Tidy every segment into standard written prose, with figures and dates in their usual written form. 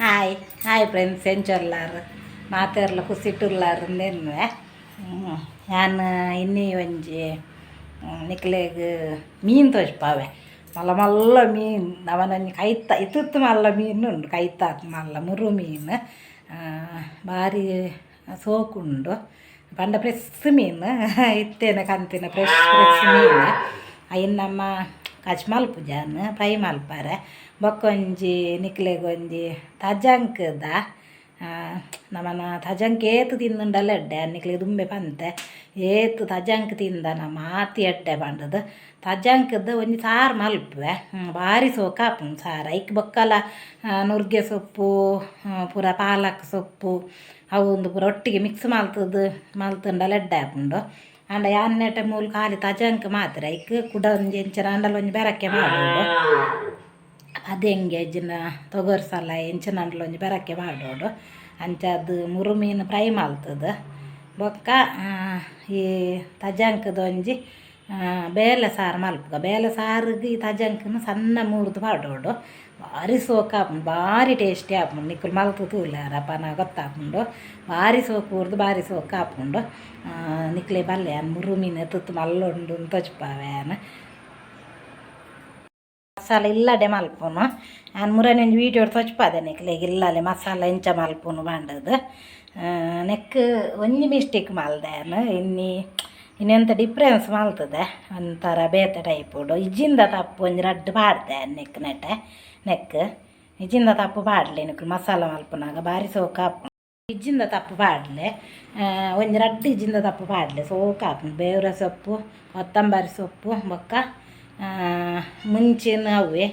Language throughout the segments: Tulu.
Hi hi friends, ಎಂಚೊಲ್ಲಾರು? ಮಾತೆರ್ಲ ಖುಷಿಟುಲ್ಲಾರ್ ನೆನ್ವೆ. ಯಾನ್ ಇನ್ನಿ ಒಂಜಿ ನಿಕ್ಲೆಗ್ ಮೀನ್ ತೋಜ್ಪಾವೆ. ಮಲ್ಲ ಮಲ್ಲ ಮೀನ್, ನಮನೊಂಜಿ ಕೈತ ಇತ್ತಿತ್ತು ಮಲ್ಲ ಮೀನು ಉಂಡು, ಕೈತಾತ್ ಮಲ್ಲ ಮುರು ಮೀನು. ಬಾರಿ ಸೋಕುಂಡು ಪಂಡ ಫ್ರೆಶ್ ಮೀನು, ಇತ್ತೇನೆ ಕಂತಿನ ಫ್ರೆಶ್ ಫ್ರೆಶ್ ಮೀನು. ಅಯಿನ್ ನಮ್ಮ ಕಚ್ ಮಲ್ಪುಜಾನ್ ಫ್ರೈ ಮಲ್ಪರೆ. ಬೊಕ್ಕೊಂಜಿ ನಿಕ್ಲೆಗ್ ಒಂಜಿ ತಜಂಕ್ದ, ನಮನ ತಜಂಕ್ ಏತ್ ತಿಂದುಂಡಲ ಎಡ್ಡೆ. ನಿಕ್ಲೆಗ್ ದುಂಬೆ ಪಂತೆ, ಏತ್ ತಜಂಕ್ ತಿಂದ ನಮ ಆತ್ ಎಡ್ಡೆ ಪಂಡದು. ತಜಂಕ್ದ ಒಂಜಿ ಸಾರು ಮಲ್ಪುವೆ, ಬಾರಿ ಸೋಕಾಪುಂಡು ಸಾರು. ಐಕ್ ಬೊಕ್ಕಲ ನುರ್ಗೆ ಸೊಪ್ಪು, ಪೂರ ಪಾಲಕ್ ಸೊಪ್ಪು, ಅವು ಒಂದು ಪೂರ ಒಟ್ಟಿಗೆ ಮಿಕ್ಸ್ ಮಲ್ತದು ಮಲ್ತುಂಡಲ ಎಡ್ಡೆ ಆಪುಂಡು. ಆಂಡ ಯಾನ್ ನೆಟೆ ಮೂಲು ಖಾಲಿ ತಜಂಕ್ ಮಾತ್ರ. ಐಕ್ ಕುಡ ಒಂಜಿ ಎಂಚನ ಆಂಡಲ ಒಂಜಿ ಬೆರಕೆ ಮಾಡೋಡು. ಅದೆಂಗೆ ಇಜ್ಜಿಂಡ ತೊಗರ್ಸಲ ಎಂಚಿನ ಆಂಡಲ ಒಂಜಿ ಬೆರಕೆ ಮಾಡೋಡು. ಅಂಚಾದ್ ಮುರು ಮೀನು ಫ್ರೈ ಮಲ್ತದು, ಬೊಕ್ಕ ಈ ತಜಂಕ್ದ ಒಂಜಿ ಬೇಲೆ ಸಾರು ಮಲ್ಪುಗ. ಬೇಲೆ ಸಾರಿಗೆ ಈ ತಜಂಕ್ನ್ ಸಣ್ಣ ಮೂರ್ದು ಪಾಡೋಡು. ಭಾರಿ ಸೋಕಾಪುಂಡು, ಭಾರಿ ಟೇಸ್ಟಿ ಆಪುಂಡು. ನಿಕುಲು ಮಲ್ತು ತೂಲಾರಪ್ಪ ನಾ ಗೊತ್ತಾಪುಂಡು. ಭಾರಿ ಸೋಕು ಊರ್ದು ಭಾರಿ ಸೋಕು ಆಪುಂಡು. ನಿಕ್ಲೆ ಬಲ್ಲೆ, ಯಾನ್ ಮುರು ಮೀನು ತುತ್ತು ಮಲ್ಲುಂಡು ತೋಜ್ಪಾವೆ. ಯಾನ್ ಮಸಾಲೆ ಇಲ್ಲಡೆ ಮಲ್ಪುನು. ಯಾನ್ ಮುರನೆ ಒಂಜಿ ವೀಡಿಯೋ ತೋಜ್ಪಾದೆ ನಿಕ್ಲೆಗ್, ಇಲ್ಲಲೆ ಮಸಾಲೆ ಎಂಚ ಮಲ್ಪುನು ಪಂಡದು. ನೆಕ್ ಒಂಜಿ ಮಿಸ್ಟೇಕ್ ಮಲ್ದೆ ಯಾನ್. ಇನ್ನಿ ಇನ್ನೆಂತ ಡಿಫ್ರೆನ್ಸ್ ಮಲ್ತದೆ, ಒಂಥರ ಬೇತೆ ಟೈಪುಡು. ಇಜ್ಜಿಂದ ತಪ್ಪು ಒಂಜಿ ರಡ್ಡ್ ಪಾಡ್ದೆ ನೆಕ್ ನೆಟೆ. ನೆಕ್ ಇಜ್ಜಿಂದ ತಪ್ಪು ಪಾಡ್ಲೆ ನಿಕುಲು ಮಸಾಲ ಮಲ್ಪುನಾಗ, ಬಾರಿ ಸೋಕಾಪುಂಡು. ಇಜ್ಜಿಂದ ತಪ್ಪು ಪಾಡ್ಲೆ, ಒಂಜಿ ರಡ್ಡ್ ಇಜ್ಜಿಂದ ತಪ್ಪು ಪಾಡ್ಲೆ, ಸೋಕಾಪುಂಡು. ಬೇವ್ರ ಸೊಪ್ಪು, ಕೊತ್ತಂಬರಿ ಸೊಪ್ಪು, ಬೊಕ್ಕ ಮುಂಚಿನ ಅವೇ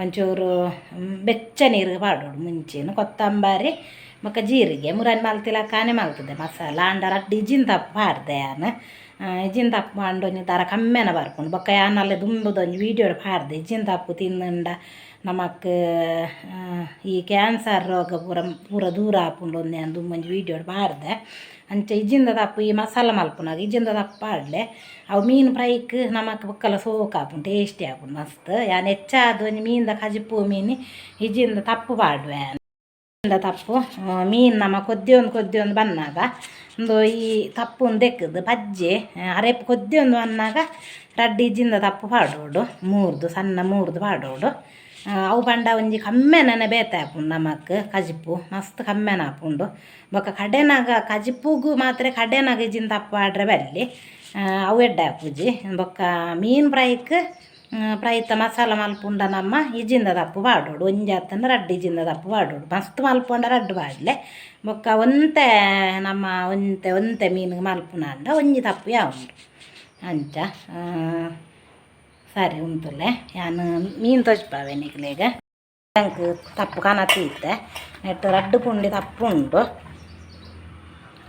ಒಂಚೂರು ಬೆಚ್ಚ ನೀರು ಪಾಡೋಡು. ಮುಂಚಿನ ಕೊತ್ತಂಬರಿ ಬೊಕ್ಕ ಜೀರಿಗೆ ಮುರನ್ ಮಲ್ತಿಲಕ್ಕಾನೆ ಮಲ್ತದೆ ಮಸಾಲ. ಆಂಡ ರಡ್ಡ್ ಇಜ್ಜಿನ ತಪ್ಪು ಪಾಡ್ದೆ ಯಾನ್. ಇಜ್ಜಿನ ತಪ್ಪು ಪಾಂಡ ಒಂಜಿ ಥರ ಕಮ್ಮೆನ ಬರ್ಪುಂಡು. ಬೊಕ್ಕ ಯಾನ್ ಅಲ್ಲೇ ದುಂಬುದ ಒಂಜಿ ವೀಡಿಯೋ ಪಾಡ್ದೆ, ಇಜ್ಜಿನ ತಪ್ಪು ತಿಂದುಂಡ ನಮಕ್ ಈ ಕ್ಯಾನ್ಸರ್ ರೋಗ ಪೂರ ಪೂರ ದೂರ ಆಪುಂಡು ಅಂದ್ ಯಾನ್ ದುಂಬೊಂಜಿ ವೀಡಿಯೋ ಪಾಡ್ದೆ. ಅಂಚ ಇಜ್ಜಿಂದ ತಪ್ಪು ಈ ಮಸಾಲ ಮಲ್ಪುನಾಗ ಇಜ್ಜಿಂದ ತಪ್ಪು ಪಾಡ್ಲೆ. ಅವು ಮೀನು ಫ್ರೈಕ್ ನಮಕ್ ಬೊಕ್ಕಲ ಸೋಕಾಪುಂಡು, ಟೇಸ್ಟಿ ಆಪುಂಡು ಮಸ್ತ್. ಯಾನ್ ಹೆಚ್ಚಾದ್ ಒಂಜಿ ಮೀನ್ದ ಕಜಿಪು ಮೀನು ಇಜ್ಜಿಂದ ತಪ್ಪು ಪಾಡುವೆ. ತಪ್ಪು ಮೀನು ನಮ ಕೊದ್ದಿಯೊಂದು ಕೊದ್ದಿಯೊಂದು ಬನ್ನಾಗ ಉಂದು ಈ ತಪ್ಪುನ್ ದೆಕ್ಕುದು ಪಜ್ಜೆ ಅರೆಪು ಕೊದ್ದಿಯೊಂದು ಬನ್ನಾಗ ರಡ್ಡ್ ಇಜ್ಜಿಂದ ತಪ್ಪು ಪಾಡೋಡು, ಮೂರ್ದು ಸಣ್ಣ ಮೂರ್ದು ಪಾಡೋಡು. ಅವು ಪಂಡ ಒಂಜಿ ಕಮ್ಮೆನನೆ ಬೇತೆ ಆಪುಂಡು ನಮಕ್. ಕಜಿಪು ಮಸ್ತ್ ಕಮ್ಮೆನ ಆಪುಂಡು. ಬೊಕ್ಕ ಕಡೆನಾಗ ಕಜಿಪುಗು ಮಾತ್ರ ಕಡೆನಾಗ ಇಜ್ಜಿಂದ ತಪ್ಪು ಪಾಡ್ರೆ ಬಲ್ಲಿ, ಅವು ಎಡ್ಡೆ ಆಪುಜಿ. ಬೊಕ್ಕ ಮೀನು ಫ್ರೈಕ್ ಫ್ರೈತ ಮಸಾಲ ಮಲ್ಪುಂಡ ನಮ್ಮ ಇಜ್ಜಿಂದ ತಪ್ಪು ಪಾಡೋಡು, ಒಂಜಿ ಅತ್ತಂಡ ರಡ್ಡ್ ಇಜ್ಜಿಂದ ತಪ್ಪು ಪಾಡೋಡು. ಮಸ್ತ್ ಮಲ್ಪುಂಡ ರಡ್ಡ್ ಪಾಡ್ಲೆ. ಬೊಕ್ಕ ಒಂತೆ ನಮ್ಮ ಒಂತೆ ಒಂತೆ ಮೀನು ಮಲ್ಪುನಾಂಡ ಒಂಜಿ ತಪ್ಪು ಯಾವುಂಡು ಅಂಚ. ಸರಿ ಉಂತುಲೆ, ಯಾನ್ ಮೀನು ತೋಜ್ಪಾವೆ ನಿಕ್ಲೆಗ್. ಎಂಕ್ ತಪ್ಪು ಕನತ್ ಇತ್ತೆ. ನೆಟ್ ರಡ್ಡ್ ಪುಂಡಿ ತಪ್ಪು ಉಂಡು,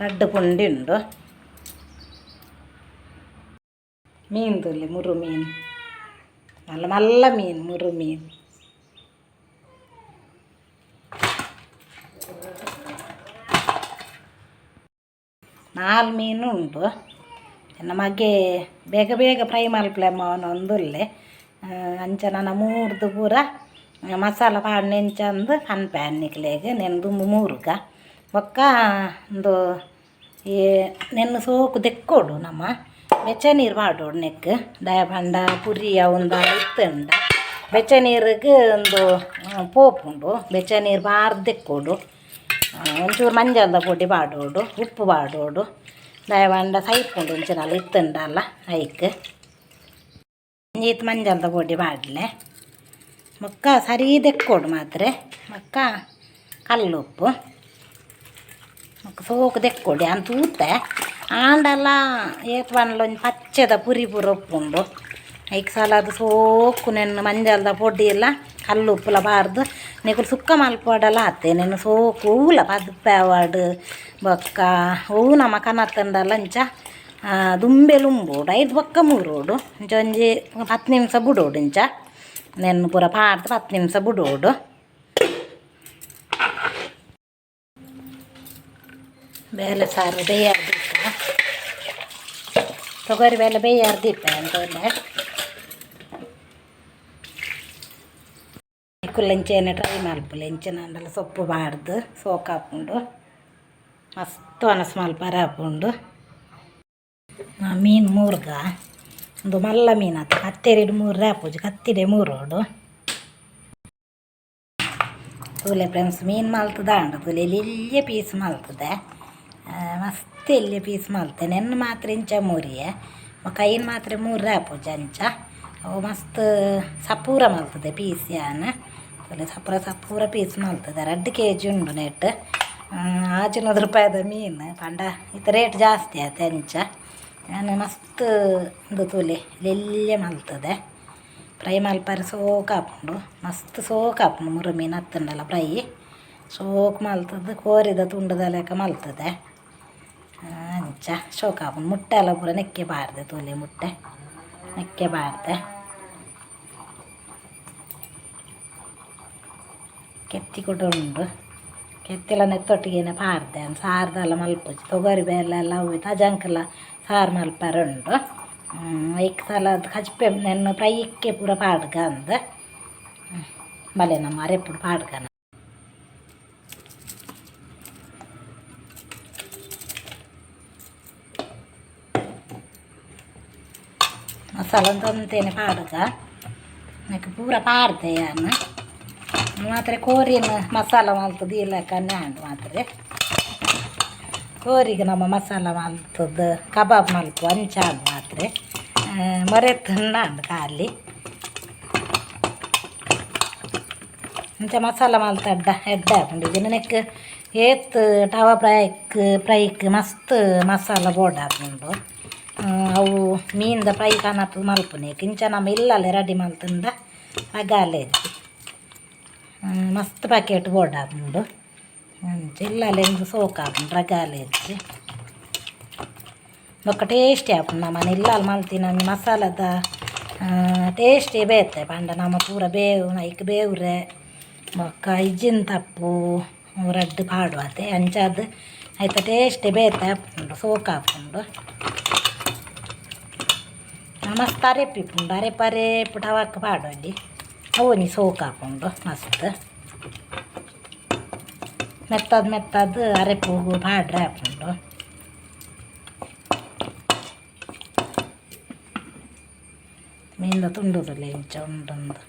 ರಡ್ಡ್ ಪುಂಡಿ ಉಂಡು. ಮೀನು ತೂಲೆ, ಮುರು ಮೀನು, ಮಲ್ಲ ಮಲ್ಲ ಮೀನು, ಮುರು ಮೀನು. ನಾಲ್ ಮೀನು ಉಂಡು. ಎನ್ನ ಮಗೆ ಬೇಗ ಬೇಗ ಫ್ರೈ ಮಲ್ಪುಲೆ ಅಮ್ಮ ಒಂದುಲ್ಲೆ. ಅಂಚ ನನ ಮೂರ್ದು ಪೂರ ಮಸಾಲ ಪಾಡ್ನೆ ಎಂಚಂದ್ ಪನ್ಪೆ ನಿಕ್ಲೆಗ್. ನೆನ್ ದುಂಬು ಮೂರುಗ ಬೊಕ್ಕ ಉಂದು ಈ ನೆನ್ ಸೋಕು ದೆಕ್ಕೊಡು ನಮ, ಬೆಚ್ಚ ನೀರು ಪಾಡೋಡು ನೆಕ್. ದಾಯೆ ಪಂಡ ಪುರಿ ಅವುಂದಾಲ ಇತ್ತುಂಡ ಬೆಚ್ಚ ನೀರಿಗೆ ಉಂದು ಪೋಪುಂಡು. ಬೆಚ್ಚ ನೀರು ಪಾರ್ದ್ ದೆಕ್ಕೊಡು. ಒಂಚೂರು ಮಂಜಲ್ದ ಪೊಡಿ ಪಾಡೋಡು, ಉಪ್ಪು ಪಾಡೋಡು. ದಾಯೆ ಪಂಡ ಸೈಪುಂಡು ಒಂಚಿನಾಲ್ ಇತ್ತುಂಡಲ ಐಕ್. ಒಂಜೀತ್ ಮಂಜಲ್ದ ಪೊಡಿ ಪಾಡ್ಲೆ. ಬೊಕ್ಕ ಸರಿ ದೆಕ್ಕೊಡು ಮಾತ್ರ. ಬೊಕ್ಕ ಕಲ್ಲುಪ್ಪು. ಬೊಕ್ಕ ಸೋಕು ದೆಕ್ಕೊಡು. ಯಾನ್ ತೂತೆ, ಆಂಡಲ ಏತ್ ಪಂಡಲ ಒಂಜಿ ಪಚ್ಚೆದ ಪುರಿ ಪೂರ ಉಪ್ಪುಂಡು. ಐಕ್ ಸಲಾದ್ ಸೋಕು ನೆನ್ ಮಂಜಲ್ದ ಪೊಡಿ ಎಲ್ಲ ಕಲ್ಲುಪ್ಪುಲ ಪಾಡ್ದು ನಿಕುಲು ಸುಕ್ಕ ಮಲ್ಪೊಡಲ ಆತೆ. ನೆನ್ ಸೋಕು ಒವ್ಲ ಪದ್ಪೆ ಆವಡ್, ಬೊಕ್ಕ ಒವು ನಮ ಕನತ್ಂಡಲ ಅಂಚ ದುಂಬೆ ಲುಂಬೋಡು. ಐದು ಬೊಕ್ಕ ಮೂರೋಡು. ಅಂಚ ಒಂಜಿ 10 ನಿಮಿಷ ಬುಡೋಡು. ಇಂಚ ನೆನ್ ಪೂರ ಪಾಡ್ದು 10 ನಿಮಿಷ ಬುಡೋಡು. ಬೇಲೆ ಸಾರು ಬೇಯಾರ್ ದೀಪ, ತೊಗರಿ ಬೇಳೆ ಬೇಯಾರ್ ದೀಪ ಅಂತೊಲೆ. ನಿಕುಲು ಇಂಚೆನೆ ಟ್ರೈ ಮಲ್ಪುಲೆ ಇಂಚಿನ ಸೊಪ್ಪು ಪಾಡ್ದು ಸೋಕಾಪುಂಡು ಮಸ್ತ್ ವನಸ್ ಮಲ್ಪರೆ ಆಪುಂಡು. ಮೀನು ಮೂರ್ಗ ಉಂದು ಮಲ್ಲ ಮೀನು ಆತ ಕತ್ತೆರಿಡ್ ಮೂರ್ರೆ ಆಪುಜಿ ಕತ್ತಿಡೆ ಮೂರೋಡು. ತೂಲೆ ಫ್ರೆಂಡ್ಸ್ ಮೀನು ಮಲ್ತದಾಂಡ್ ತೂಲೆ ಎಲ್ಯ ಪೀಸ್ ಮಲ್ತದೆ ಮಸ್ತ್ ಎಲ್ಯ ಪೀಸ್ ಮಲ್ತೆ ನೆನ್ನೆ ಮಾತ್ರ ಇಂಚ ಮೂರಿಯೆ ಬೊಕ ಐನ್ ಮಾತ್ರ ಮೂರ್ರೆ ಆಪುಜಿ ಅಂಚ ಅವು ಮಸ್ತ್ ಸಪೂರ ಮಲ್ತದೆ ಪೀಸ್ ಯಾನ್ ತೂಲೆ ಸಪೂರ ಸಪೂರ ಪೀಸ್ ಮಲ್ತದೆ. 2 ಕೆಜಿ ಉಂಡು ನೆಟ್ 600 ರೂಪಾಯಿದ ಮೀನು ಪಂಡ ಇತ್ತೆ ರೇಟ್ ಜಾಸ್ತಿ ಆತೆ ಅಂಚ ಯಾನ್ ಮಸ್ತ್ ಉಂದು ತೂಲೆ ಎಲ್ಯ ಮಲ್ತದೆ ಫ್ರೈ ಮಲ್ಪರೆ ಸೋಕು ಆಪುಂಡು ಮಸ್ತ್ ಸೋಕು ಆಪುಂಡು ಮುರು ಮೀನು ಅತ್ತುಂಡಲ ಫ್ರೈ ಸೋಕು ಮಲ್ತದು ಕೋರಿದ ತುಂಡದ ಲೆಕ್ಕ ಮಲ್ತದೆ ಅಂಚ ಸೋಕು ಆಪುಂಡು. ಮುಟ್ಟೆ ಎಲ್ಲ ಪೂರ ನೆಕ್ಕೆ ಪಾಡ್ದೆ ತೂಲೆ ಮುಟ್ಟೆ ನೆಕ್ಕೆ ಪಾಡ್ದೆ ಕೆತ್ತಿ ಕೂಡ ಉಂಡು ಕೆತ್ತಿಲ ನೆತ್ತೊಟ್ಟಿಗೆನೆ ಪಾಡ್ದೆ ಸಾರ್ದೆಲ್ಲ ಮಲ್ಪುಜಿ ತೊಗರಿ ಬೇಳೆ ಎಲ್ಲ ಅವು ತಜಂಕಲ ಸಾರು ಮಲ್ಪರೆ ಉಂಡು. ಐಕ್ ಸಲ ಕಜಿಪೆ ನೆನ್ನು ಫ್ರೈಕ್ಕೆ ಪೂರ ಪಾಡ್ಗ ಅಂದ್ ಬಲೆ ನಮ್ಮ ಅರೆಪುಡು ಪಾಡ್ಗನ. ಮಸಾಲ ಒಂತೇನೆ ಪಾಡ್ಗ ನೆಕ್ ಪೂರ ಪಾಡ್ದೆ ಯಾನ್ ಮಾತ್ರ ಕೋರಿನ ಮಸಾಲ ಮಲ್ತದು ಇಲ್ಲಕನೆ ಆಂಡ್ ಮಾತ್ರ ಕೋರಿಗೆ ನಮ್ಮ ಮಸಾಲ ಮಲ್ತದ್ದು ಕಬಾಬ್ ಮಲ್ಪು ಅಂಚ ಆಂಡ್ ಮಾತ್ರ ಮೊರೆತುಂಡ ಖಾಲಿ ಅಂಚ ಮಸಾಲ ಮಲ್ತಡ್ಡ ಎಡ್ಡೆ ಆಪುಂಡು. ಇಜ್ಜಿಂಡ ನೆಕ್ ಏತ್ ಟವ ಫ್ರೈಕ್ ಮಸ್ತ್ ಮಸಾಲ ಬೋಡಾಪುಂಡು. ಅವು ಮೀನ್ದ ಫ್ರೈ ಕನತ್ ಮಲ್ಪುನೆಕ್ ಇಂಚ ನಮ ಇಲ್ಲಲೆ ರೆಡಿ ಮಲ್ತುಂಡ ಅಗಾಲೆ ಮಸ್ತ್ ಪ್ಯಾಕೆಟ್ ಬೋಡಾಪುಂಡು. ಅಂಚ ಇಲ್ಲಲೆ ಇಂದು ಸೋಕಾಪುಂಡು ರಗಾಲೆ ಇಜ್ಜಿ ಬೊಕ್ಕ ಟೇಸ್ಟಿ ಆಪುಂಡು. ನಮನ ಇಲ್ಲಲ್ ಮಲ್ತಿನ ಒಂಜಿ ಮಸಾಲದ ಟೇಸ್ಟಿ ಬೇತೆ ಪಂಡ ನಮ ಪೂರ ಬೇವು ಐಕ್ ಬೇವುರೆ ಬೊಕ್ಕ ಇಜ್ಜಿನ ತಪ್ಪು ರಡ್ಡ್ ಪಾಡುವ ಅಂಚಾದ್ ಐತ ಟೇಸ್ಟಿ ಬೇತೆ ಆಪುಂಡು ಸೋಕಾಪುಂಡು. ಮಸ್ತ್ ಅರೆಪು ಇಪ್ಪುಂಡು ಅರೆಪು ಅರೆಪು ಟವಕ್ ಪಾಡೊಲಿ ಅವು ಒಂಜಿ ಸೋಕಾಪುಂಡು ಮಸ್ತ್ ಮೆತ್ತದ್ ಮೆತ್ತದ್ ಅರೆಪು ಪಾಡ್ರೆ ಆಪುಂಡು. ಮೀನ್ದ ತುಂಡುದಲ್ಲ ಇಂಚ ಉಂಡೊಂದು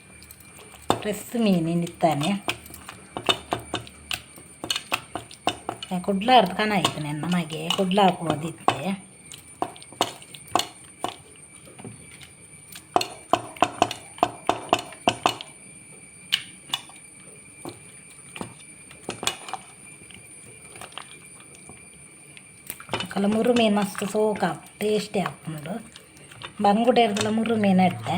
ಫ್ರೆಶ್ ಮೀನು ಇನಿತ್ತಾನೆ ಕುಡ್ಲಾರ್ದು ಕನಾಯ್ತು ನನ್ನ ಮಗೆ ಕುಡ್ಲ ಹಾಕೋದಿತ್ತೆ. ಕಲ ಮುರು ಮೀನು ಮಸ್ತ್ ಸೋಕಾಪ್ ಟೇಸ್ಟಿ ಆಪುಂಡು. ಬಂಗುಡೆ ಮುರು ಮೀನು ಎಡ್ಡೆ.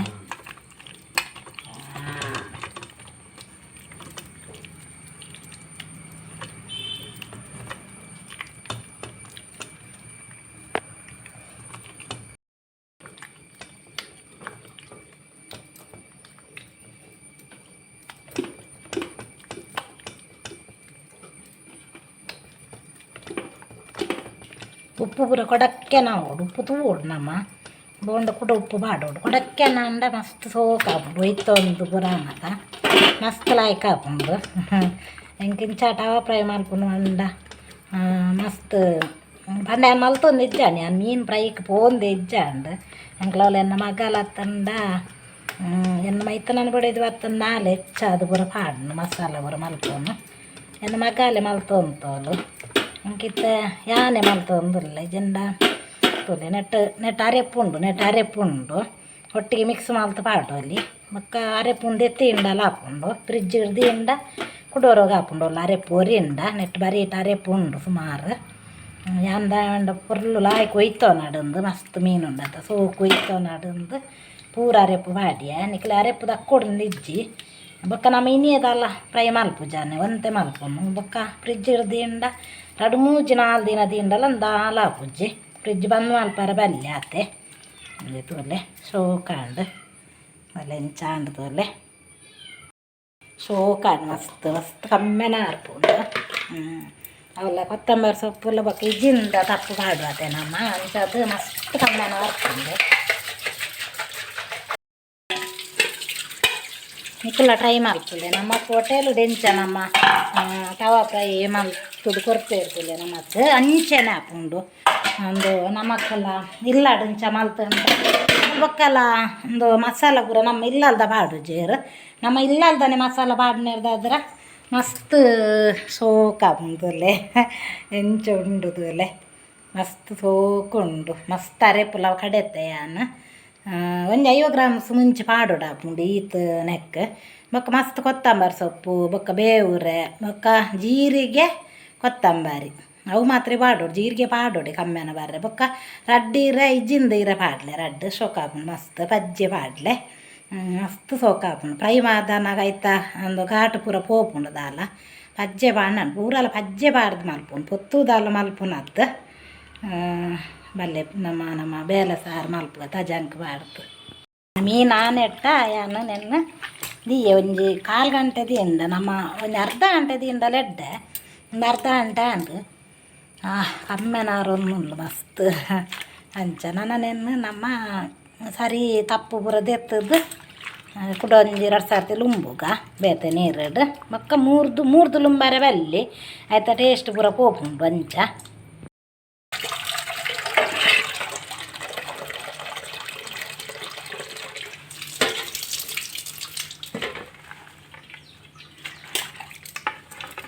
ಉಪ್ಪು ಪೂರ ಕೊಡಕ್ಕೆ ನಾವು ಉಪ್ಪು ತೂವೊಡು ನಮ್ಮ ಬೋಂಡ ಕೂಡ ಉಪ್ಪು ಪಾಡೋಡು ಕೊಡಕ್ಕೆ ಅಂಡ ಮಸ್ತ್ ಸೋಕಾಪುಂಡು ಒಯ್ತೊಂದು ಪೂರ ಆನಗ ಮಸ್ತ್ ಲಾಯ್ಕ್ ಆಪುಂಡು. ಎಂಕ್ ಇಂಚ ಟವ ಫ್ರೈ ಮಲ್ಪುನು ಪಂಡ ಮಸ್ತ್ ಪಂಡ ಯಾನ್ ಮಲ್ತೊಂದು ಇಜ್ಜಾಂಡ್ ಯಾನ್ ಮೀನು ಫ್ರೈಕ್ ಪೋಂದು ಇಜ್ಜಾಂಡ್ ಎಂಕ್ಲ ಎನ್ನ ಮಗಲ ಅತ್ತಂಡ ಎನ್ನ ಮೈತನನ ಬೊಡೆದಿ ಬತ್ತಂದು ನಾಲ್ ಹೆಚ್ಚಾದ್ ಪೂರ ಪಾಡ್ನು ಮಸಾಲ ಪೂರ ಮಲ್ಪುನು ಎನ್ನ ಮಗಾಲೆ ಮಲ್ತೊಂತೋಲು ಎಂಕಿತ್ತೆ ಯಾನೆ ಮಲ್ತೊಂದುಲ್ಲೆ ಇಜ್ಜಿಂಡ ತೂಲೆ ನೆಟ್ ನೆಟ್ ಅರೆಪುಂಡು ನೆಟ್ ಅರೆಪುಂಡು ಒಟ್ಟಿಗೆ ಮಿಕ್ಸ್ ಮಲ್ತ್ ಪಾಡೊಲಿ ಬೊಕ್ಕ ಅರೆಪುಂಡು ದೆತ್ತಿ ಇಂಡಲ ಆಪುಂಡು ಫ್ರಿಜ್ ದೀಂಡ ಕುಡೊರೊಗು ಆಪುಂಡು ಅಲ್ಲ ಅರೆಪು ಒರಿಂಡ ನೆಟ್ ಬರೀಟ್ ಅರೆಪು ಉಂಡು ಸುಮಾರು. ಯಾನ್ ದಾಯೆ ಪಂಡ ಪೊರ್ಲು ಲಾಯ್ಕ್ ಒಯ್ತೊನಡುಂದು ಮಸ್ತ್ ಮೀನು ಉಂಡತ ಸೋಕು ಒಯ್ತೊನಡುಂದು ಪೂರ ಅರೆಪು ಪಾಡ್ಯೆ ನಿಕ್ಲೆ ಅರೆಪು ದಕ್ಕೊಡುಂದು ಇಜ್ಜಿ. ಬೊಕ್ಕ ನಮ ಇನಿಯದಲ್ಲ ಫ್ರೈ ಮಲ್ಪುಜಾನೆ ಒಂತೆ ಮಲ್ಪುನು ಬೊಕ್ಕ ಫ್ರಿಜ್ ದೀಂಡ 2 3 4 ದಿನ ದೀಂಡಲ ದಾಲ ಆಪುಜಿ ಫ್ರಿಜ್ ಬಂದ್ ಮಲ್ಪರೆ ಬಲ್ಲಿ ಆತೆ. ಉಂದು ತೂಲೆ ಸೋಕಾಂಡ್ ಬಲೆ ಇಂಚ ಆಂಡ್ ತೂಲೆ ಸೋಕಾಂಡ್ ಮಸ್ತ್ ಮಸ್ತ್ ಕಮ್ಮೆನ ಆರ್ಪುಂಡು. ಅವೆಲ್ಲ ಕೊತ್ತಂಬರಿ ಸೊಪ್ಪುಲ ಬೊಕ್ಕ ಇಜ್ಜಿಂದ ತಪ್ಪು ಪಾಡುವತೆ ನಮ್ಮ ಅಂಚಾದ್ ಮಸ್ತ್ ಕಮ್ಮೆನ ಬರ್ಪುಂಡು. ನಿಕುಲ ಟ್ರೈ ಮಲ್ಪುಲೆ ನಮ್ಮ ಹೋಟೆಲ್ ಡೆಂಚ ನಮ್ಮ ತವಾ ಫ್ರೈ ಮಲ್ತುದು ಕೊರ್ಪೇರ್ತುಲೆ ನಮಕ್ ಅಂಚೆನೆ ಆಪುಂಡು ಒಂದು ನಮಕ್ಕೆಲ್ಲ ಇಲ್ಲಡ್ ಇಂಚ ಮಲ್ತುಂಡ ಬೊಕ್ಕಲ ಒಂದು ಮಸಾಲ ಪೂರ ನಮ್ಮ ಇಲ್ಲಲ್ದ ಪಾಡುಜೆರ್ ನಮ್ಮ ಇಲ್ಲಲ್ದನೆ ಮಸಾಲ ಪಾಡ್ನೆರ್ದಾದ್ರ ಮಸ್ತ್ ಸೋಕಾಪುಂಡು ಎಂಚ ಉಂಡು ತೂಲೆ ಮಸ್ತ್ ಸೋಕುಂಡು ಮಸ್ತ್ ಅರೆಪುಲ ಕಡೆತೆ ಯಾನ್ ಒಂಜಿ 50 ಗ್ರಾಮ್ಸ್ ಮುಂಚೆ ಪಾಡೊಡಾಪುಂಡು ಈತ್ ನೆಕ್ ಬೊಕ್ಕ ಮಸ್ತ್ ಕೊತ್ತಂಬರಿ ಸೊಪ್ಪು ಬೊಕ್ಕ ಬೇವುರೆ ಬೊಕ್ಕ ಜೀರಿಗೆ ಕೊತ್ತಂಬರಿ ಅವು ಮಾತ್ರ ಪಾಡೊಡು ಜೀರಿಗೆ ಪಾಡೊಡೆ ಕಮ್ಮೆನ ಬರ್ರೆ ಬೊಕ್ಕ ರಡ್ಡ್ ಇರೆ ಇಜ್ಜಿಂದ ಇರೆ ಪಾಡ್ಲೆ ರಡ್ಡ್ ಸೋಕಾಪುಂಡು ಮಸ್ತ್ ಪಜ್ಜೆ ಪಾಡ್ಲೆ ಮಸ್ತ್ ಸೋಕಾಪುಂಡು ಫ್ರೈ ಮಾದನಾಗ ಐತ ಒಂದು ಘಾಟು ಪೂರ ಪೋಪುಂಡು ದಾಲ ಪಜ್ಜೆ ಪಾಡ್ನ ಪೂರಲ ಪಜ್ಜೆ ಪಾಡ್ದು ಮಲ್ಪುನು ಪೊತ್ತು ದಾಲ ಮಲ್ಪುನತ್ ಬಲ್ಲೆ ನಮ್ಮ ನಮ್ಮ ಬೇಲೆ ಸಾರು ಮಲ್ಪುಗ ತಜಂಕ್ ಪಾಡ್ದು ಮೀನು ಆನೆಟ್ಟ ಯಾನ್ ನೆನ್ನ ದೀಯೆ ಒಂಜಿ ಕಾಲು ಗಂಟೆ ದಿಂಡ ನಮ್ಮ ಒಂಜಿ ಅರ್ಧ ಗಂಟೆ ದಿಂಡಲ ಎಡ್ಡೆ ಒಂದು ಅರ್ಧ ಗಂಟೆ ಆಂಡ್ ಕಮ್ಮೆನಾರೊಂದುಂಡು ಮಸ್ತ್ ಅಂಚ ನನ ನೆನ್ನು ನಮ್ಮ ಸರಿ ತಪ್ಪು ಪೂರ ದೆತ್ತದು ಕುಡ ಒಂಜಿ ರಡ್ಡ್ ಸರ್ತಿ ಲುಂಬುಗ ಬೇತೆ ನೀರುಡು ಬೊಕ್ಕ ಮೂರ್ದು ಮೂರ್ದು ಲುಂಬಾರೆ ಬಲ್ಲಿ ಐತ ಟೇಸ್ಟ್ ಪೂರ ಪೋಪುಂಡು ಅಂಚ.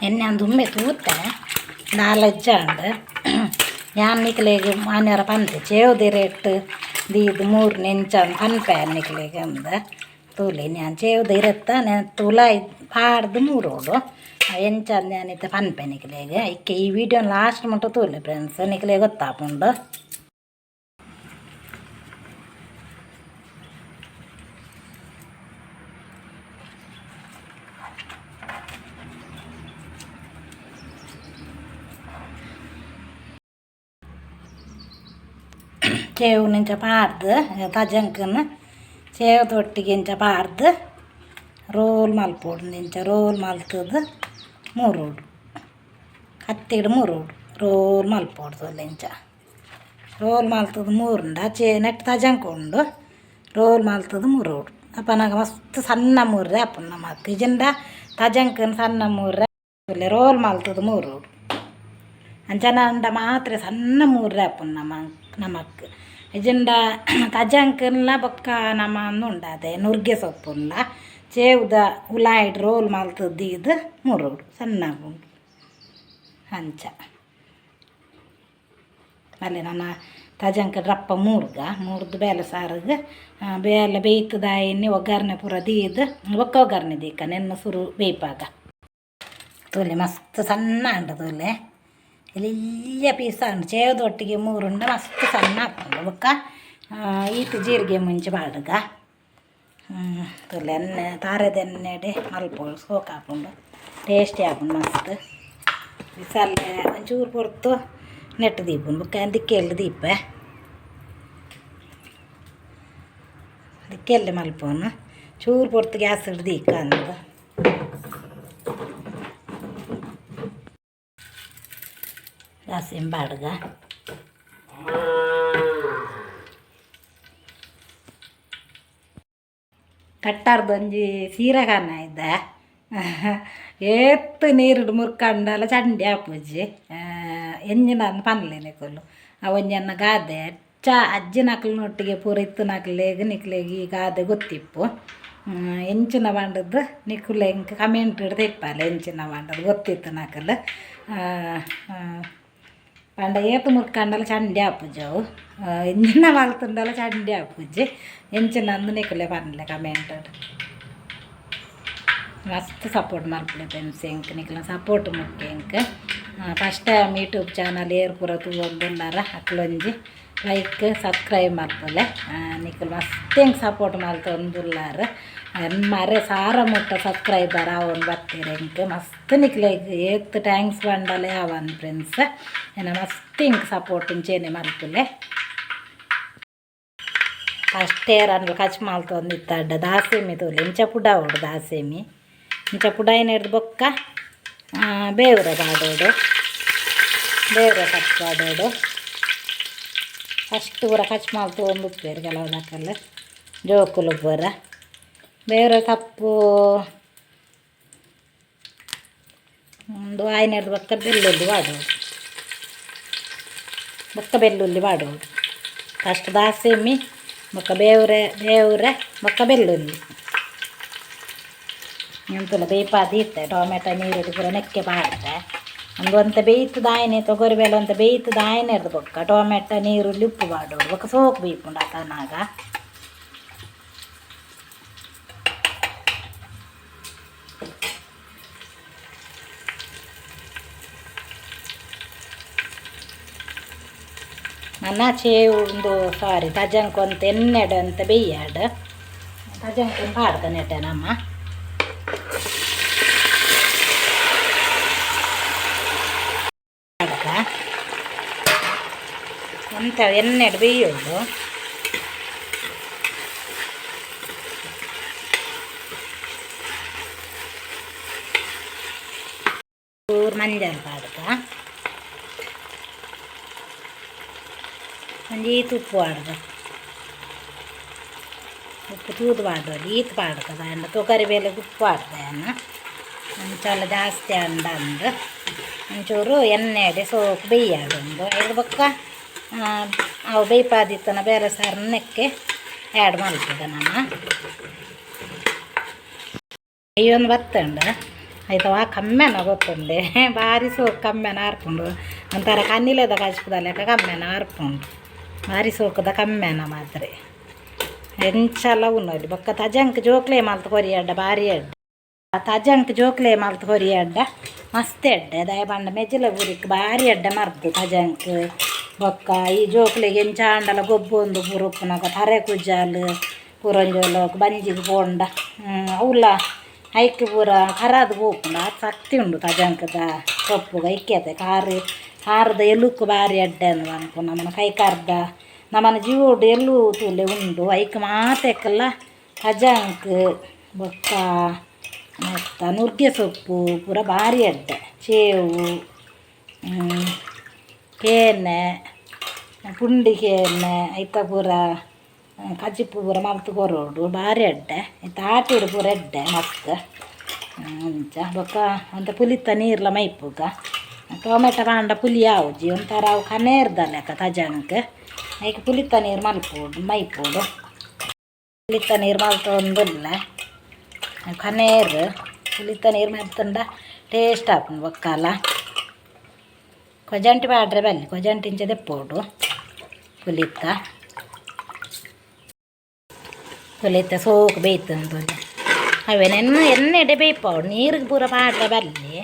ಎಣ್ಣೆ ದುಂಬೆ ತೂತೆ ದಾಲ ಇಜ್ಜಾಂಡ್ ಯಾನ್ ನಿಕ್ಲೆಗ್ ಮಾನ್ಯರ ಪನ್ಪೆ ಚೇವುದ ರೇಟ್ ದೀದ್ ಮೂರ್ನೆ ಇಂಚ ಪನ್ಪೆ ನಿಕ್ಲೆಗ್ ಅಂದ್ ತೂಲೆ ಯಾನ್ ಚೇವುದ ಇರೆತ್ತ ತುಲಾಯಿ ಪಾಡ್ದ್ ಮೂರೋಡು ಎಂಚ ಯಾನ್ ಇತ್ತೆ ಪನ್ಪೆ ನಿಕ್ಲೆಗ್ ಐಕೆ ಈ ವಿಡಿಯೋ ಲಾಸ್ಟ್ ಮುಟ್ಟ ತೂಲೆ ಫ್ರೆಂಡ್ಸ್ ನಿಕ್ಲೆಗ್ ಗೊತ್ತಾಪುಂಡು. ಚೇವುನ್ ಇಂಚ ಪಾಡ್ದ್ ತಜಂಕನ್ ಚೇವುದೊಟ್ಟಿಗೆ ಇಂಚ ಪಾಡ್ದ್ ರೋಲ್ ಮಲ್ಪೊಡು ಇಂಚ ರೋಲ್ ಮಲ್ತುದು ಮೂರೋಡು ಕತ್ತಿಡ್ ಮೂರೋಡು ರೋಲ್ ಮಲ್ಪೊಡು ತೂಲೆ ಇಂಚ ರೋಲ್ ಮಲ್ತುದು ಮೂರುಂಡ ಚೇ ನೆಟ್ ತಜಂಕ್ ಉಂಡು ರೋಲ್ ಮಲ್ತುದು ಮೂರೋಡು ಅಪನಗ ಮಸ್ತ್ ಸಣ್ಣ ಮೂರ್ರೆ ಆಪುಂಡು ನಮಕ್ ಇಜ್ಜಿಂಡ ತಜಂಕನ್ ಸಣ್ಣ ಮೂರ್ರೆ ರೋಲ್ ಮಲ್ತುದು ಮೂರೋಡು ಅಂಚನೆ ಆಂಡ ಮಾತ್ರ ಸಣ್ಣ ಮೂರ್ರೆ ಆಪುಂಡು ನಮ ನಮಕ್ ಇಜ್ಜಿಂಡ ತಜಂಕನ್ಲ ಬೊಕ್ಕ ನಮ ಉಂದು ಅದೆ ನುರ್ಗೆ ಸೊಪ್ಪುನ್ಲ ಚೇವುದ ಉಲಾಯಿಡ್ ರೋಲ್ ಮಲ್ತುದು ದೀದ್ ಮೂರೋಡು ಸಣ್ಣ ಆಪುಂಡು ಅಂಚ. ಬಲೆ ನನ ತಜಂಕ್ ರಪ್ಪ ಮೂರ್ಗ ಮೂರ್ದು ಬೇಲೆ ಸಾರಿಗೆ ಬೇಲೆ ಬೇಯ್ತದಾಯಿನಿ ಒಗ್ಗರಣೆ ಪೂರ ದೀದ್ ಬೊಕ್ಕ ಒಗ್ಗರಣೆ ದೀಕ ನೆನ್ನ ಸುರು ಬೇಯ್ಪಾಗ ತೂಲೆ ಮಸ್ತ್ ಸಣ್ಣ ಆಂಡ್ ತೂಲೆ ಎಲ್ಯ ಪೀಸ್ ಆಂಡ್ ಚೇವುದೊಟ್ಟಿಗೆ ಮೂರುಂಡ ಮಸ್ತ್ ಸಣ್ಣ ಆಪುಂಡು ಬೊಕ್ಕ ಈತ್ ಜೀರಿಗೆ ಮುಂಚಿ ಪಾಡುಗ ತೂಲೆ ಎಣ್ಣೆ ತಾರೆದ ಎಣ್ಣೆಡೆ ಮಲ್ಪೊಡು ಸೋಕಾಪುಂಡು ಟೇಸ್ಟಿ ಆಪುಂಡು ಮಸ್ತ್ ಬಿಸಲೆ ಒಂಚೂರು ಪೊರ್ತು ನೆಟ್ ದೀಪುಂಡು ಬೊಕ್ಕ ದಿಕ್ಕೆಲ್ ದೀಪೆ ದಿಕ್ಕೆಲ್ಲು ಮಲ್ಪುನು ಚೂರು ಪೊರ್ತು ಗ್ಯಾಸ್ ದೀಕ ಅಂದ್ ದಾಸಿನ್ ಪಾಡುಗ. ಕಟ್ಟಾರ್ದೊಂಜಿ ಸೀರೆಖಾನ ಇದ್ದೆ ಏತ್ ನೀರುಡು ಮುರ್ಕಂಡಲ ಚಂಡಿ ಆಪುಜಿ ಎಂಜಿನ ಪನ್ಲೆ ನಿಕುಲು ಆ ಒಂಜಿ ಎನ್ನ ಗಾದೆ ಅಚ್ಚ ಅಜ್ಜಿನಕ್ಲೆನೊಟ್ಟಿಗೆ ಪೂರ ಇತ್ತಿನಕ್ಲೆಗ್ ನಿಕ್ಲೆಗ್ ಈ ಗಾದೆ ಗೊತ್ತಿಪ್ಪು ಎಂಚಿನ ಪಂಡದ್ದು ನಿಕುಲು ಎಂಕ್ ಕಮೆಂಟ್ ತೆರಿಪಾಲೆ ಎಂಚಿನ ಪಂಡದ್ದು ಗೊತ್ತಿತ್ತಿನಕುಲು ಪಂಡ ಏತ್ ಮುರ್ಕಂಡಲ ಚಂಡಿ ಆಪುಜಿ ಅವು ಎಂಚಿನ ಮಲ್ತುಂಡಲ ಚಂಡಿ ಆಪುಜಿ ಎಂಚಿನ ಅಂದ್ ನಿಕುಲೆ ಪನ್ಲೆ ಕಮೆಂಟ್. ಮಸ್ತ್ ಸಪೋರ್ಟ್ ಮಲ್ಪುಲೆ ಫ್ರೆಂಡ್ಸ್ ಎಂಕ್ ನಿಕ್ಲೆನ ಸಪೋರ್ಟ್ ಮುಖ್ಯ ಎಂಕ್. ಫಸ್ಟ್ ಟೈಮ್ ಯೂಟ್ಯೂಬ್ ಚಾನಲ್ ಏರ್ ಪೂರ ತೂವೊಂದುಲ್ಲಾರ ಅಕ್ಲೊಂಜಿ ಲೈಕ್ ಸಬ್ಸ್ಕ್ರೈಬ್ ಮಲ್ಪುಲೆ ನಿಕುಲು ಮಸ್ತ್ ಎಂಕ್ ಸಪೋರ್ಟ್ ಮಲ್ತೊಂದುಲ್ಲಾರ್ ಮರೆ ಸಾರ ಮುಟ್ಟ ಸಬ್ಸ್ಕ್ರೈಬರ್ ಆವೊಂದು ಬತ್ತೆರ್ ಎಂಕ್ ಮಸ್ತ್ ನಿಕ್ಲೆಗ್ ಏತ್ thanks ಪಂಡಲೇ ಆವಂದ್ ಫ್ರೆಂಡ್ಸ್ ಎನ್ನ ಮಸ್ತ್ ಎಂಕ್ ಸಪೋರ್ಟ್ ಇಂಚೆನೆ ಮಲ್ಪುಲೆ. ಫಸ್ಟ್ ಏರನ್ಲ ಖರ್ಚು ಮಲ್ತೊಂದಿತ್ತಡ್ಡ ದಾಸೆಮಿ ತೂಲೆ ಇಂಚ ಪುಡಾವೊಡು ದಾಸೆಮಿ ಇಂಚ ಪುಡಾಯಿನೆಡ್ದ್ ಬೊಕ್ಕ ಬೇವುರೆ ಪಾಡೊಡು ಬೇವುರೆ ಕಟ್ ಪಾಡೊಡು ಫಸ್ಟ್ ಪೂರ ಖರ್ಚು ಮಲ್ತೊಂದು ಉಪ್ಪುವೆರ್ ಕೆಲವುದಕಲ್ ಜೋಕುಲು ಪೂರ. ಬೇರೆ ಸೊಪ್ಪು ಒಂದು ಆಯ್ನೆಡ್ದು ಬೊಕ್ಕ ಬೆಳ್ಳುಳ್ಳಿ ಪಾಡೋಡು ಬೊಕ್ಕ ಬೆಳ್ಳುಳ್ಳಿ ಪಾಡೋಡು ಫಸ್ಟ್ ದಾಸೆಮಿ ಬೊಕ್ಕ ಬೇವ್ರೆ ಬೇವ್ರೆ ಬೊಕ್ಕ ಬೆಳ್ಳುಳ್ಳಿ ಎಂತಲ್ಲ ಬೇಯ್ಪಾದ ಇತ್ತೆ ಟೊಮೆಟೊ ನೀರುಳ್ಳಿ ಪೂರ ನೆಕ್ಕೆ ಪಾಡ್ದೆ ಒಂದು ಒಂತೆ ಬೇಯ್ತದ ಆಯ್ನೆ ತೊಗರಿ ಬೇಳೆ ಒಂತೆ ಬೇಯ್ತದ ಆಯ್ನೆರ್ದು ಬೊಕ್ಕ ಟೊಮೆಟೊ ನೀರುಳ್ಳಿ ಉಪ್ಪು ಪಾಡೋಡು ಬೊಕ್ಕ ಸೋಕು ಬೇಯ್ಪುಂಡು ಆತನಾಗ. ನನ ಚೇವು ಉಂದು ಸಾರಿ ತಜಂಕ್ ಒಂತೆ ಎಣ್ಣೆಡ್ ಒಂತೆ ಬೇಯ್ಯಾಡ್ ತಜಂಕ್ ಪಾಡ್ದ ನೆಟೆ ನಮ್ಮ ಪಾಡ್ದ ಒಂತೆ ಎಣ್ಣೆಡ್ ಬೇಯೋಡು. ಚೂರು ಮಂಜಲ್ ಪಾಡ್ದ ಒಂಜಿ ಈತ್ ಉಪ್ಪು ಪಾಡ್ದ ಉಪ್ಪು ತೂದು ಪಾಡೋಲಿ ಈತ್ ಪಾಡ್ದ ದಾಂಡ ತೊಗರಿ ಬೇಲೆಗ್ ಉಪ್ಪು ಪಾಡ್ದೆ ಯಾನ್ ಅಂಚಾಲ ಜಾಸ್ತಿ ಆಂಡ ಅಂದ್ ಒಂಚೂರು ಎಣ್ಣೆಡ್ ಸೋಕು ಬೇಯ್ಯಾಡು ಉಂದು ಐದು ಬೊಕ್ಕ ಅವು ಬೇಯ್ಪಾದಿತ್ತನ ಬೇಳೆ ಸಾರು ನೆಕ್ಕೆ ಆ್ಯಡ್ ಮಲ್ಪುಗ ನಮ. ಅಯ್ಯೊಂದು ಬತ್ತುಂಡು ಐತ ವಾ ಕಮ್ಮೆನ ಗೊತ್ತುಂಡೆ ಬಾರಿ ಸೋಕು ಕಮ್ಮೆನ ಆರ್ಪುಂಡು ಒಂಥರ ಕಣ್ಣಿಲೆದ ಕಜ್ಪುದ ಲೆಕ್ಕ ಕಮ್ಮೆನ ಆರ್ಪುಂಡು ಬಾರಿ ಸೋಕುದ ಕಮ್ಮೆನ ಮಾತ್ರೆ ಎಂಚಲ ಉನ್ನೊಲಿ ಬೊಕ್ಕ ತಜಂಕ್ ಜೋಕ್ಲೆ ಮಲ್ತ್ ಕೊರಿಯಡ್ಡ ಬಾರಿ ಎಡ್ಡೆ ತಜಂಕ್ ಜೋಕ್ಲೆ ಮಲ್ತ್ ಕೊರಿಯಡ್ಡ ಮಸ್ತ್ ಎಡ್ಡೆ ದಾಯೆ ಪಂಡ ಮೆಜಿಲ ಪೂರಿಕ್ ಬಾರಿ ಎಡ್ಡೆ ಮರ್ದ್ ತಜಂಕ್ ಬೊಕ್ಕ ಈ ಜೋಕ್ಲೆಗ್ ಎಂಚ ಆಂಡಲ ಗೊಬ್ಬೊಂದು ಪೂರ ಉಪ್ಪುನಗ ತರೆ ಕುಜಾಲ್ ಪೂರ ಒಂಜಿ ಬಂಜಿಗ್ ಪೋಂಡ ಅವ್ಲ ಐಕ್ ಪೂರ ಕರಾದ್ ಪೋಪುಂಡು ಆತ್ ಶಕ್ತಿ ಉಂಡು ತಜಂಕದ ಸೊಪ್ಪುಗು ಐಕೆ ಅತೆ ಕಾರ್ ಕಾರದ ಎಲುಕ್ಕು ಬಾರಿ ಎಡ್ಡೆ ಅಂದ್ ಪನ್ಪುನ ನಮನ ಕೈ ಕಾರ್ದ ನಮನ ಜೀವೊಡು ಎಲು ತೂಲೆ ಉಂಡು ಐಕ್ ಮಾತೆಕ್ಲ ತಜಂಕ್ ಬೊಕ್ಕ ಮತ್ತ ನುಗ್ಗೆ ಸೊಪ್ಪು ಪೂರ ಬಾರಿ ಎಡ್ಡೆ ಚೇವು ಕೇನೆ ಪುಂಡಿ ಕೇನೆ ಐತ ಪೂರ ಕಜಿಪು ಪೂರ ಮಲ್ತ್ ಕೊರೊಡು ಬಾರಿ ಎಡ್ಡೆ ಐತ ಆಟಿಡ್ ಪೂರ ಎಡ್ಡೆ ಮಸ್ತ್ ಅಂಚ ಬೊಕ್ಕ ಒಂತೆ ಪುಲಿತ ನೀರ್ಲ ಮೈಪುಗ ಟೊಮೆಟೊ ಪಾಂಡ ಪುಲಿ ಆವುಜಿ ಒಂಥರ ಅವು ಕನೇರ್ದ ಲೆಕ್ಕ ತಜಂಕ್ ಐಕ್ ಪುಲಿತ ನೀರು ಮಲ್ಪೊಡು ಮೈಪೊಡು ಪುಲಿತ ನೀರು ಮಲ್ತೊಂದುಲ್ಲೆ ಕನೇರ್ ಪುಲಿತ ನೀರು ಮಲ್ತುಂಡ ಟೇಸ್ಟ್ ಆಪುಂಡು ಬೊಕ್ಕಲ ಕೊಜಂಟಿ ಪಾಡ್ರೆ ಬಲ್ಲಿ ಕೊಜಂಟಿ ಇಂಚ ದೆಪ್ಪೊಡು ಪುಲಿತ ಪುಲಿತ ಸೋಕು ಬೇಯ್ತುಂಡು ಅವೆನೆನ್ನ ಎಣ್ಣೆಡೆ ಬೇಯ್ಪಾವೊಡು ನೀರಿಗೆ ಪೂರ ಪಾಡ್ರೆ ಬಲ್ಲಿ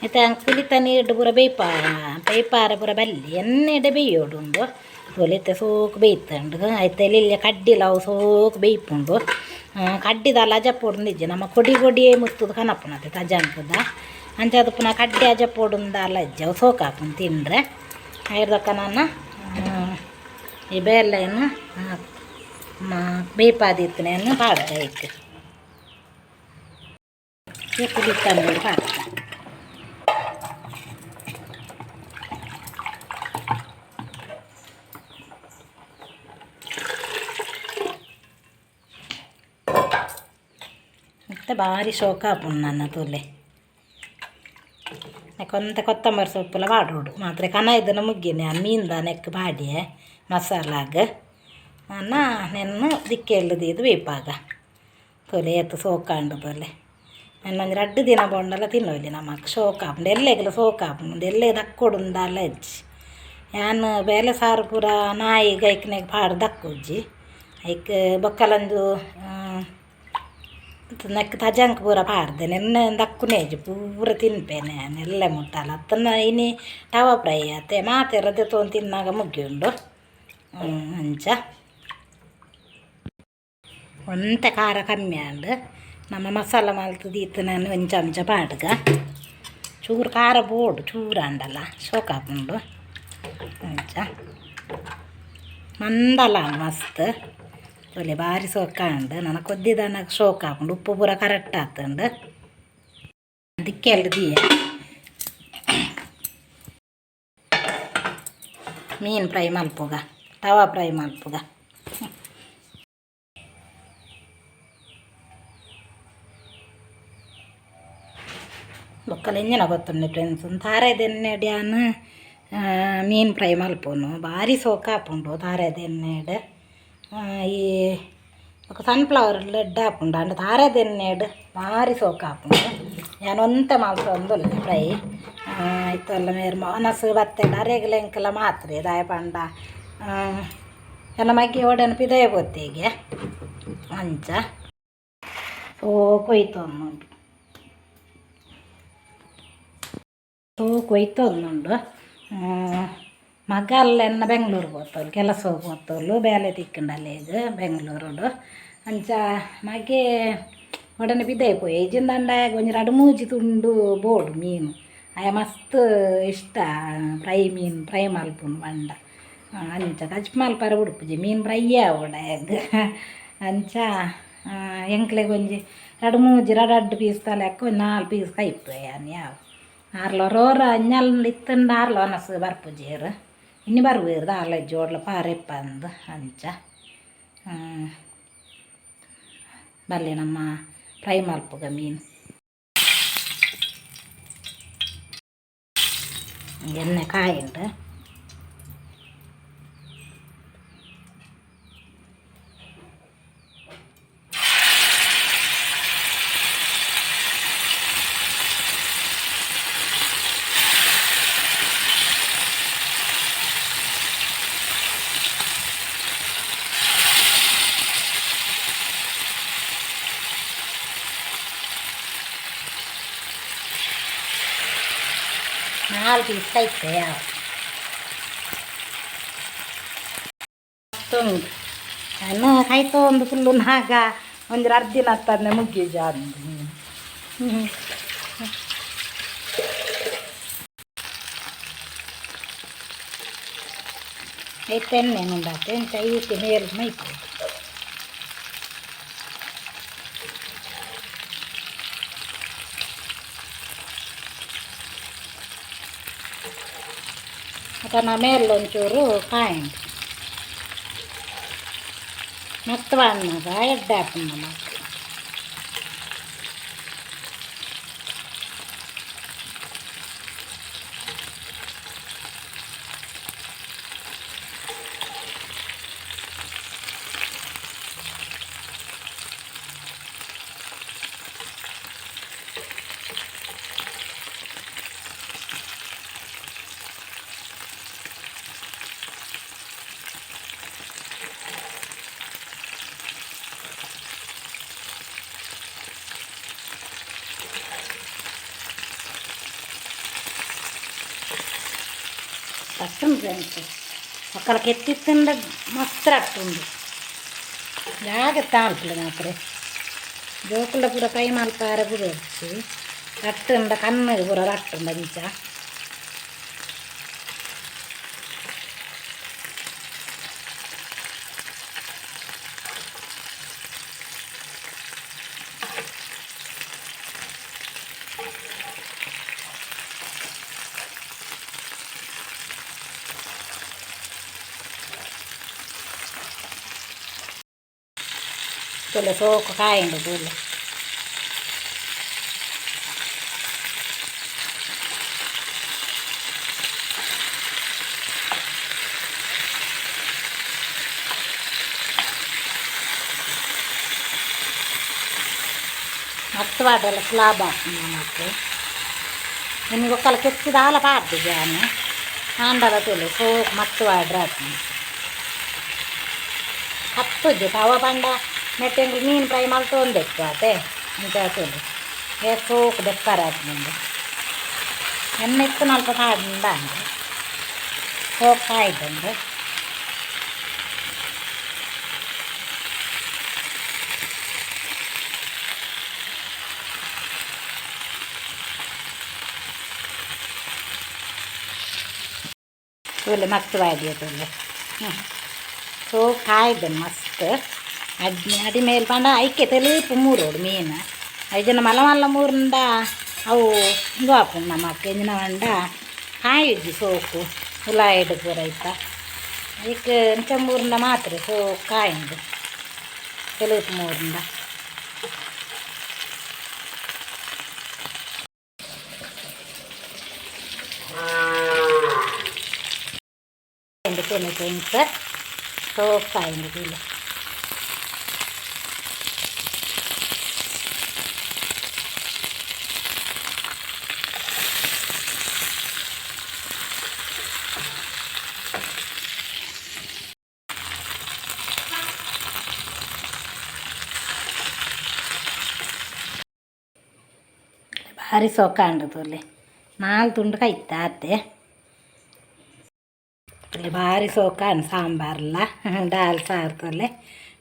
ಇತ್ತೆ ಅಂಕ್ ಪುಲಿತ ನೀರ್ಡ್ ಪೂರ ಬೇಯ್ಪಾರೆ ಪೂರ ಬಲ್ಲಿ ಎಣ್ಣೆಡೆ ಬೇಯೋಡು ಉಂದು ಪುಲಿತ ಸೋಕು ಬೇಯ್ತುಂಡು ಐತೆ ಎಲ್ಲಿಲ್ಲ ಕಡ್ಡಿಲ ಅವು ಸೋಕು ಬೇಯ್ಪುಂಡು ಕಡ್ಡಿದಾಲ ಅಜಪೊಡು ನಮ್ಮ ಕೊಡಿ ಕೊಡಿಯೇ ಮುತ್ತುದು ಕನಪುನತೆ ತಜಂಕುದ ಅಂಚಾದ್ ಪುನಃ ಕಡ್ಡಿ ಅಜಪೊಡುಂದಾಲ ಇಜ್ಜಿ ಅವು ಸೋಕಾಪುಂಡು ತಿಂಡ್ರೆ ಐರ್ದಕ್ಕ ನಾನು ಈ ಬೇಲೆನ್ ಬೇಯ್ಪಾದಿತ್ತನೇನು ಪಾಡ್ದೆ ಐಕ್ ಈ ಪುಲಿತ ನೀರು ಪಾಡ್ದೆ. ಇತ್ತೆ ಬಾರಿ ಶೋಕ ಆಪುಂಡು ನನ್ನ ತೂಲೆ ಒಂತೆ ಕೊತ್ತಂಬರಿ ಸೊಪ್ಪುಲ ಪಾಡೊಡು ಮಾತ್ರ ಕನ ಇದನ್ನ ಮುಗ್ಗಿನೆ ಮೀನ್ದ ನೆಕ್ ಪಾಡ್ಯೆ ಮಸಾಲಾಗ್ ನನ ನೆನ್ನು ದಿಕ್ಕೆಲ್ಲ್ ದೀದ್ ಬೇಯ್ಪಾಗ ತೂಲೆ ಏತ್ ಸೋಕಾಂಡು ತೂಲೆ ನೆನ್ ಒಂಜಿ ರಡ್ಡ್ ದಿನ ಬೋಂಡಲ ತಿನ್ನೊಲಿ ನಮಕ್ ಶೋಕ ಆಪುಂಡು ಎಲ್ಲೆಗ್ಲ ಸೋಕ ಆಪುಂಡು ಎಲ್ಲೆ ದಕ್ಕೊಡುಂದಾಲ ಇಜ್ಜಿ ಯಾನ್ ಬೇಲೆ ಸಾರು ಪೂರ ನಾಯಿಗ್ ಐಕ್ನೆಗ್ ಪಾಡ್ ದಕ್ಕುಜಿ ಐಕ್ ಬೊಕ್ಕಲೊಂದು ನೆಕ್ ತಜಂಕ್ ಪೂರ ಪಾಡ್ದೆ ನೆನ್ನೆ ದಕ್ಕುನೆ ಇಜ್ಜಿ ಪೂರ ತಿನ್ಪೇನೆ ಯಾನ್ ಎಲ್ಲೆ ಮುಟ್ಟಲ ಅತ್ತಂಡ ಇನಿ ತವ ಫ್ರೈ ಅತೆ ಮಾತೆರ್ಲ ದೆತೊಂದು ತಿನ್ನಗ ಮುಗಿಯುಂಡು ಅಂಚ ಒಂತೆ ಖಾರ ಕಮ್ಮಿ ಆಂಡ್ ನಮ್ಮ ಮಸಾಲ ಮಲ್ತ್ ದೀತಿನನ್ ಒಂಜಿ ಚಮಚ ಪಾಡ್ಗ ಚೂರು ಖಾರ ಬೋಡು ಚೂರು ಆಂಡಲ ಶೋಕಾಪುಂಡು ಅಂಚ ಮಂದಲ ಆಂಡ್ ಮಸ್ತ್ ತೂಲೆ ಬಾರಿ ಸೋಕಾಂಡ್ ನನ ಕೊದ್ದಿದಾನ ಶೋಕ ಆಪುಂಡು ಉಪ್ಪು ಪೂರ ಕರೆಕ್ಟ್ ಆತುಂಡು ದಿಕ್ಕೆಲ್ ದೀಯ ಮೀನು ಫ್ರೈ ಮಲ್ಪುಗ ತವಾ ಫ್ರೈ ಮಲ್ಪುಗ. ಬೊಕ್ಕಲ ಎಂಜಿನ ಗೊತ್ತುಂಡೆ ಫ್ರೆಂಡ್ಸ್ ತಾರೆದ ಎಣ್ಣೆಡ್ ಯಾನ್ ಮೀನ್ ಫ್ರೈ ಮಲ್ಪುನು ಬಾರಿ ಸೋಕು ಆಪುಂಡು ತಾರೆದ ಎಣ್ಣೆಡ್ ಈ ಬೊಕ ಸನ್ಫ್ಲವರ್ ಎಡ್ಡೆ ಆಪುಂಡು ಆಂಡ ತಾರೆದ ಎಣ್ಣೆಡ್ ಬಾರಿ ಸೋಕು ಆಪುಂಡು ಯಾನ್ ಒಂತೆ ಮಲ್ತೊಂದುಲ್ಲೆ ಫ್ರೈ ಇತ್ತಲ್ಲ ಮೇರ್ ಒನಸ್ ಬತ್ತೆಂಡ ಅರೆಗ್ಲ ಎಂಕಲ ಮಾತ್ರೆ ದಾಯೆ ಪಂಡ ಎನ್ನ ಮಗೆ ಓಡನ್ ಪಿದಯಿ ಪೋತೆಗೆ ಅಂಚ ಸೋಕು ಒಯ್ತೊಂದುಂಡು ಸೋಕು ಒಯ್ತೊಂದುಂಡು ಮಗ ಅಲ್ಲ ಬೆಂಗ್ಳೂರು ಪೋತೋಲು ಕೆಲಸ ಪೋತೋಲು ಬೇಲೆ ತಿಕ್ಕಂಡಲ್ಲೇಗ್ ಬೆಂಗ್ಳೂರುಡು ಅಂಚ ಮಗೆ ಒಡನೆ ಪಿದಯಿ ಪೋಯೆ ಇಜ್ಜಿಂದಂಡ ಒಂಜಿ ರಡ್ಡ್ ಮೂಜಿ ತುಂಡು ಬೋಡು ಮೀನು ಆಯ ಮಸ್ತ್ ಇಷ್ಟ ಫ್ರೈ ಮೀನು ಫ್ರೈ ಮಲ್ಪುನು ಪಂಡ ಅಂಚ ಕಜ್ಪು ಮಲ್ಪರೆ ಬುಡ್ಪುಜಿ ಮೀನು ಫ್ರೈ ಆವೊಡು ಆಯಗ್ ಅಂಚ ಎಂಕ್ಲೆಗ್ ಒಂಜಿ ರಡ್ಡ್ ಮೂಜಿ ರಡ್ಡ್ ರಡ್ಡ್ ಪೀಸ್ ದ ಲೆಕ್ಕ ಒಂಜಿ ನಾಲ್ ಪೀಸ್ ಕೈಪುವೆ ಯಾನ್ ಯಾವು ಆರ್ಲ ಒರೋರ ಅಂಜಲ್ ಇತ್ತುಂಡ ಆರ್ಲ ವನಸ್ ಬರ್ಪುಜೆರ್ ಇನಿ ಬರ್ವೇರ್ ದಾಲ ಇಜ್ಜಿ ಓಡ್ಲ ಪಾರೆಪ್ಪಂದ್ ಅಂಚ ಬಲ್ಲೆ ನಮ್ಮ ಫ್ರೈ ಮಲ್ಪುಗ ಮೀನು ಎಣ್ಣೆ ಕಾಯುಂಡು ನಾಲ್ ಪೀಸ್ ಕೈಪೆ ಮಸ್ತ್ ಉಂಡು ಕೈತೊಂದು ಕುಲ್ಲುನಾಗ ಒಂಜಿ ರಡ್ಡ್ ದಿನ ಅತ್ತಂದೆ ಮುಗ್ಗಿಜ ಅಂದ್ ಐತೆ ಎಣ್ಣೆ ಉಂಡಾತೆ ಇಂಚ ಐತೆ ಮೇಲ್ ಮೈಪೊಡು ಅತನ ಮೇಲ್ ಒಂಚೂರು ಕಾಯುಂಡು ಮಸ್ತ್ ಪಾಡ್ನಗ ಎಡ್ಡೆ ಆಪುಂಡು ನಮಕ್. ರಟ್ಟುಂಡು ಫ್ರೆಂಡ್ಸ್ ಒಕ್ಕಲ ಕೆತ್ತಿತ್ತುಂಡ ಮಸ್ತ್ ರಟ್ಟುಂಡು ಜಾಗ್ರತೆ ಮಲ್ಪುಲೆ ಮಾತ್ರ ಜೋಕುಲ್ಡ ಪೂರ ಫ್ರೈ ಮಲ್ಪಾರೆ ಬುಡೊಡ್ಚಿ ರಟ್ಟುಂಡ ಕಣ್ಣು ಪೂರ ರಟ್ಟುಂಡು ಅಂಚ ತೂಲೆ ಸೋಕು ಕಾಯುಂಡು ತೂಲೆ ಮಸ್ತ್ ಪಾಡಲ ಸುಲಭ ಆಪುಂಡು ನಮಕ್ ಇನಿ ಬೊಕ್ಕಲ ಕೆತ್ತಿ ದಾಲ ಪಾಡ್ದಿಜಿ ಯಾನ್ ಆಂಡಲ ತೂಲೆ ಸೋಕು ಮಸ್ತ್ ಪಾಡ್ರೆ ಆಪುಂಡು ಕತ್ತುಜಿ ತವ ಪಂಡ ನೆಟ್ಟ್ ಎಂಕುಲು ಮೀನ್ ಫ್ರೈ ಮಲ್ತೊಂದಿತ್ತು ಆತೆ ಅಂಚ ತೂಲೆ ಏತ್ ಸೋಕು ದೆಪ್ಪರೆ ಆಪುಂಡು ಎಣ್ಣೆ ಇತ್ತಿನಲ್ಪ ಪಾಡ್ಂಡ ಆಂಡ್ ಸೋಕು ಕಾಯ್ದುಂಡು ತೂಲೆ ಮಸ್ತ್ ಬಾಡಿಯ ತೂಲೆ ಸೋಕು ಕಾಯ್ದುಂಡು ಮಸ್ತ್ ಅಡ್ಮೆ ಅಡಿ ಮೇಲ್ ಪಂಡ ಐಕೆ ತೆಲುಪು ಮೂರೋಡು ಮೀನು ಐಜನ ಮಲ್ಲ ಮಲ್ಲ ಮೂರುಂಡ ಅವು ಉಂದು ಆಪುಂಡು ನಮಕ್ ಎಂಜಿನ ಪಂಡ ಕಾಯುಜಿ ಸೋಕು ಉಲಾಯಿಡ್ ಪೂರ ಐತ ಐಕ್ ಇಂಚ ಮೂರುಂಡ ಮಾತ್ರ ಸೋಕು ಕಾಯುಂಡು ತೆಲುಪು ಮೂರುಂಡ. ಆಂಡ್ ತೂಲೆ ಫ್ರೆಂಡ್ಸ್ ಸೋಕಾಯಿಂಡು ತೂಲೆ. ಬಾರಿ ಸೋಕಾಂಡು ತೂಲೆ. ನಾಲ್ ತುಂಡು ಕೈತ ಆತೆ. ತೂಲೆ ಬಾರಿ ಸೋಕಾಂಡ್ ಸಾಂಬಾರ್ಲ ದಾಲ್ ಸಾರು ತೂಲೆ.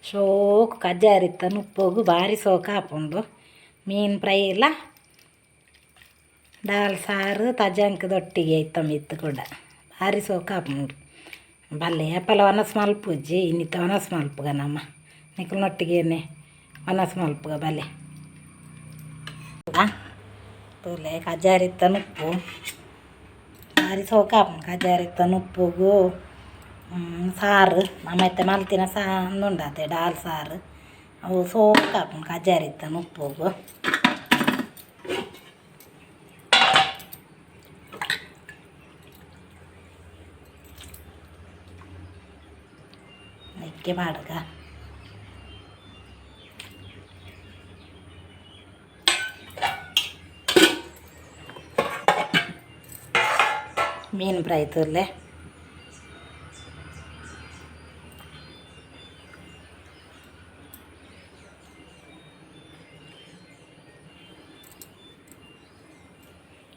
ಶೋಕು ಕಜ್ಜಾರಿತ್ತ ನುಪ್ಪುಗು ಬಾರಿ ಸೋಕ ಆಪುಂಡು. ಮೀನು ಫ್ರೈ ಎಲ್ಲ ದಾಲ್ ಸಾರು ತಜಂಕ್ ದೊಟ್ಟಿಗೆ ಐತ ಮಿತ್ತ್ ಕೂಡ ಬಾರಿ ಸೋಕ ಆಪುಂಡು. ಬಲ್ಲೆ ಏಪಲ ವನಸ್ ಮಲ್ಪುಜಿ ಇನ್ನಿತ ವನಸ್ ಮಲ್ಪುಗ ನಮ ನಿಕುಲ್ನೊಟ್ಟಿಗೆನೆ ವನಸ್ ಮಲ್ಪುಗ ಬಲ್ಲೆ. ತೂಲೆ ಕಜ್ಜಾರಿತ್ತ ನುಪ್ಪು ಬಾರಿ ಸೋಕ ಆಪುಂಡು. ಕಜ್ಜಾರಿತ್ತ ನುಪ್ಪುಗು ಸಾರು ನಮ ಇತ್ತೆ ಮಲ್ತಿನ ಉಂಡಾತೆ ದಾಲ್ ಸಾರು ಅವು ಸೋಕ ಆಪುಂಡು ಕಜ್ಜಾರಿತ್ತ ನುಪ್ಪುಗು. ಐಕೆ ಪಾಡ್ಗ. ಮೀನು ಫ್ರೈ ತೂಲೆ.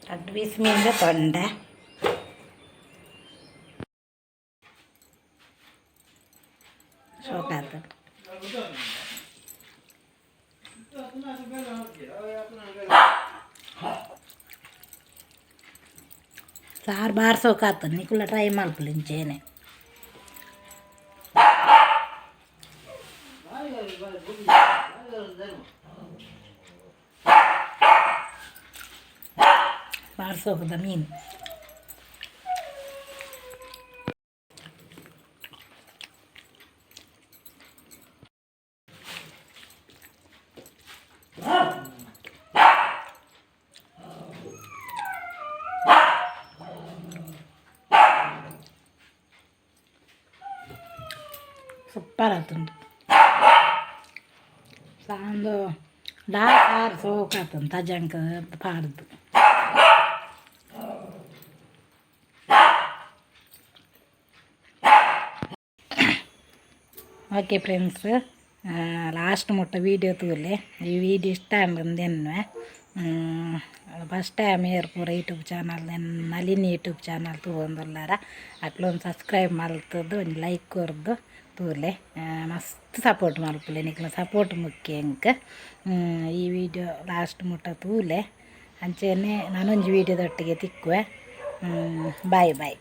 ರಡ್ಡ್ ಪೀಸ್ ಮೀನ್ದ ತೊಂಡೆ. ಸೋಕಾತು. ಸಾರು ಬಾರಿ ಸೋಕಾತು. ನಿಕುಲ ಟ್ರೈ ಮಲ್ಪುಲೆ ಇಂಚೆನೆ. ಬಾರಿ ಸೋಕುದ ಮೀನು. ಸೂಪರ್ ಆತುಂಡು ಸಾಂದು ದಾಲ್ ಸಾರು ಸೋಕಾತುಂಡು ತಜಂಕ್ ಪಾಡ್ದು. ಓಕೆ ಫ್ರೆಂಡ್ಸ್, ಲಾಸ್ಟ್ ಮುಟ್ಟ ವೀಡಿಯೋ ತೂಲೆ. ಈ ವೀಡಿಯೋ ಇಷ್ಟ ಆಂಡ್ ಫಸ್ಟ್ ಟೈಮ್ ಏರ್ ಪೂರ YouTube channel Nalini YouTube channel ತೂವೊಂದುಲ್ಲಾರ ಅಕ್ಲೊಂದು ಸಬ್ಸ್ಕ್ರೈಬ್ ಮಲ್ತದ್ದು ಒಂಜಿ ಲೈಕ್ ಕೊರ್ದು ತೂಲೆ. ಮಸ್ತ್ ಸಪೋರ್ಟ್ ಮಲ್ಪುಲೆ. ನಿಕ್ಲ್ನ ಸಪೋರ್ಟ್ ಮುಖ್ಯ ಎಂಕ್. ಈ ವಿಡಿಯೋ ಲಾಸ್ಟ್ ಮುಟ್ಟ ತೂಲೆ. ಅಂಚೆನೆ ನನೊಂಜಿ ವೀಡಿಯೋದೊಟ್ಟಿಗೆ ತಿಕ್ಕುವೆ. Boy boy.